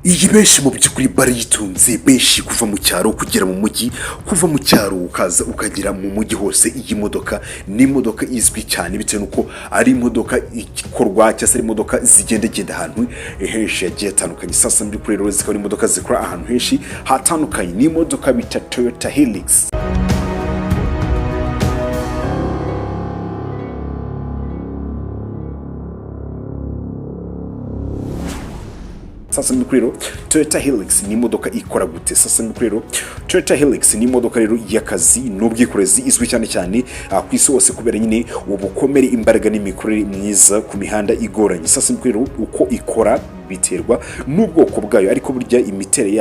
Iyi benshi mu by'ukuri barayitunze, benshi kuva mu cyaro kugera mu mujyi, kuva mu cyaro ukaza ukagera mu mujyi hose. Iyi modoka ni imodoka izwi cyane bitewe n'uko ari imodoka ikorwa cyangwa se ari imodoka zigendagenda ahantu henshi hagiye hatandukanye. Sasa mu by'ukuri rero zikaba ari imodoka zikora ahantu henshi hatandukanye. Ni imodoka bita Toyota Hilux. Sasa mu rero Toyota Hilux ni imodoka ikora gute? Sasa mu rero Toyota Hilux ni imodoka rero y'akazi n'ubwikorezi, izwi cyane cyane ku isi hose kubera nyine ubukomere, imbaraga n'imikorere myiza ku mihanda igoranye. Sasa mu rero uko ikora biterwa n'ubwoko bwayo, ariko burya imiterere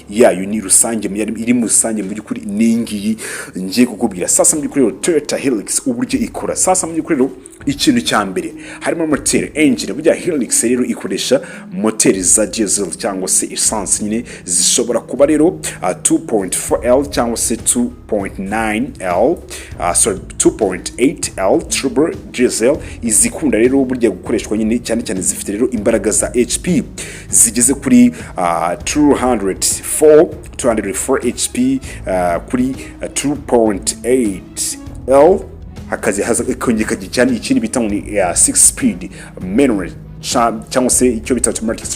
yayo ni rusange, iri mu rusange mu by'ukuri ni ngiyi ngiye kukubwira. Sasa mu by'ukuri rero Toyota Hilux uburyo ikora, sasa mu by'ukuri rero ikintu cya mbere harimo moteri, engine. Burya Hilux rero ikoresha moteri za diesel cyangwa se essence nyine, zishobora kuba rero 2.4L cyangwa se 2.9L, sorry, 2.8L turbo diesel. Izikunda rero burya gukoreshwa nyine cyane cyane zifite rero imbaraga za HP zigeze kuri 204 HP kuri 2.8L. Hakazi haza ikongera ikagira cyane ikindi bita ngo ni 6 speed manual cyangwa se icyo bita automatic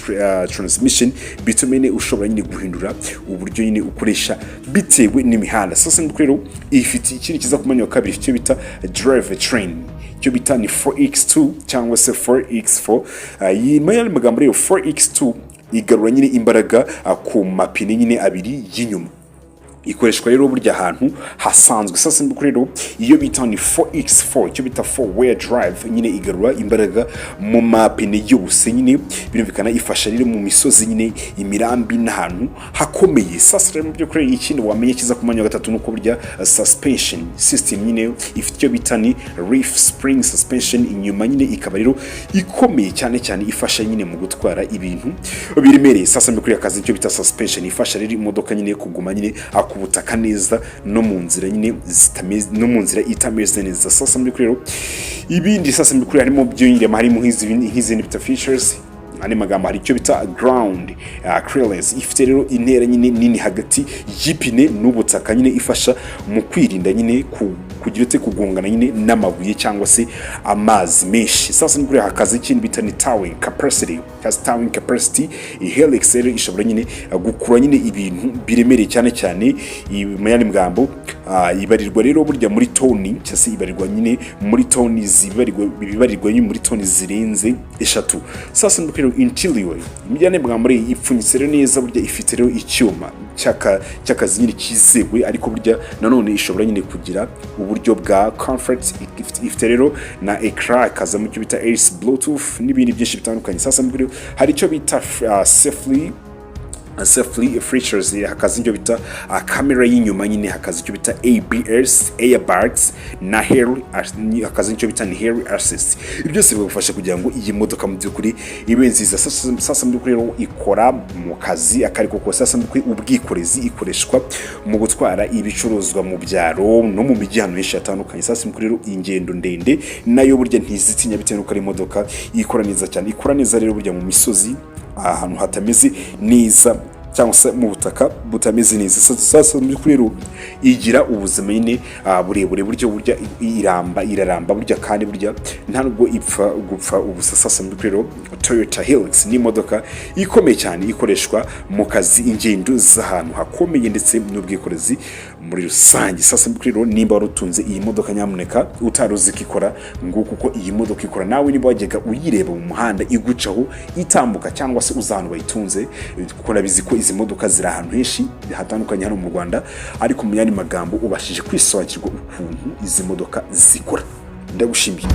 transmission, bituma nyine ushobora nyine guhindura uburyo nyine ukoresha bitewe n'imihanda. Sasa ni rero ifite ikindi kiza ku mwanya wa kabiri, icyo bita drive train, icyo bita ni 4x2 cyangwa se 4x4. Iyi mu yandi magambo rero 4x2 igarura nyine imbaraga ku mapine nyine abiri y'inyuma, ikoreshwa rero burya ahantu hasanzwe. Sasa mbiko rero iyo bita ni 4x4, icyo bita 4 wheel drive nyine, igarura imbaraga mu mapine yose nyine, birumvikana ifasha rero mu misozi nyine, imirambi n'ahantu hakomeye. Sasa rero mu by'ukuri ikindi wamenya kiza ku mwanya wa gatatu nuko burya suspension system nyine ifite icyo bita ni leaf spring suspension inyuma nyine, ikaba rero ikomeye cyane cyane, ifasha nyine mu gutwara ibintu biremereye. Sasa mbikuri akazi icyo bita suspension ifasha rero imodoka nyine kuguma nyine ku butaka neza no mu nzira nyine zitameze, no mu nzira itameze neza. Sasa mbikuri rero ibindi, sasa mbikuri harimo byongera, harimo nk'izindi bita features. Andi magambo hari icyo bita ground clearance, ifite rero intera nyine nini hagati y'ipine n'ubutaka nyine, ifasha mu kwirinda nyine kugira ute, kugongana nyine n'amabuye cyangwa se amazi menshi. Sasa ni kuri hakaza ikindi bita ni towing capacity cyangwa se towing capacity. Hilux rero ishobora nyine gukura nyine ibintu biremereye cyane cyane. Mu yandi magambo ibarirwa rero burya muri toni, cyangwa se ibarirwa nyine muri toni zibarirwa, ibibarirwa nyine muri toni zirenze 3. Sasa ni rero interior, mu yandi magambo rero ipfunyitse rero neza, burya ifite rero icyuma cy'akazi nyine cyizewe, ariko burya nanone ishobora nyine kugira uburyo bwa comfort. Ifite rero na écran, ikazamo icyo bita AC, Bluetooth n'ibindi byinshi bitandukanye. Sasa muri hari icyo bita safely features, hakaza icyo bita kamera y'inyuma nyine, hakaza icyo bita ABS, airbags na hill, hakaza icyo bita ni hill assist. Ibyo byose bigufasha kugira ngo iyi modoka mu by'ukuri ibe nziza. Sasa mu by'ukuri rero ikora mu kazi akariko kose. Sasa mu by'ukuri ubwikorezi, ikoreshwa mu gutwara ibicuruzwa mu byaro no mu mijyi ahantu henshi hatandukanye. Sasa mu by'ukuri rero ingendo ndende nayo burya ntizitinya, bitewe n'uko ari imodoka ikora neza cyane. Ikora neza rero burya mu misozi, ahantu hatameze neza cyangwa se mu butaka butameze neza. Sasa mu by'ukuri rero igira ubuzima nyine burebure, buryo burya iramba, iraramba burya, kandi burya nta nubwo ipfa gupfa ubusa. Sasa mu by'ukuri rero Toyota Hilux ni imodoka ikomeye cyane, ikoreshwa mu kazi, ingendo z'ahantu hakomeye ndetse n'ubwikorezi muri rusange. Sasa mu by'ukuri rero nimba wari utunze iyi modoka, nyamuneka utari uzi ko ikora, nguko uko iyi modoka ikora. Nawe niba wajyaga uyireba mu muhanda igucaho itambuka, cyangwa se uzi ahantu bayitunze, kuko nabizi ko izi modoka ziri ahantu henshi hatandukanye hano mu Rwanda, ariko mu yandi magambo ubashije kwisobanukirwa ukuntu izi modoka zikora. Ndagushimiye.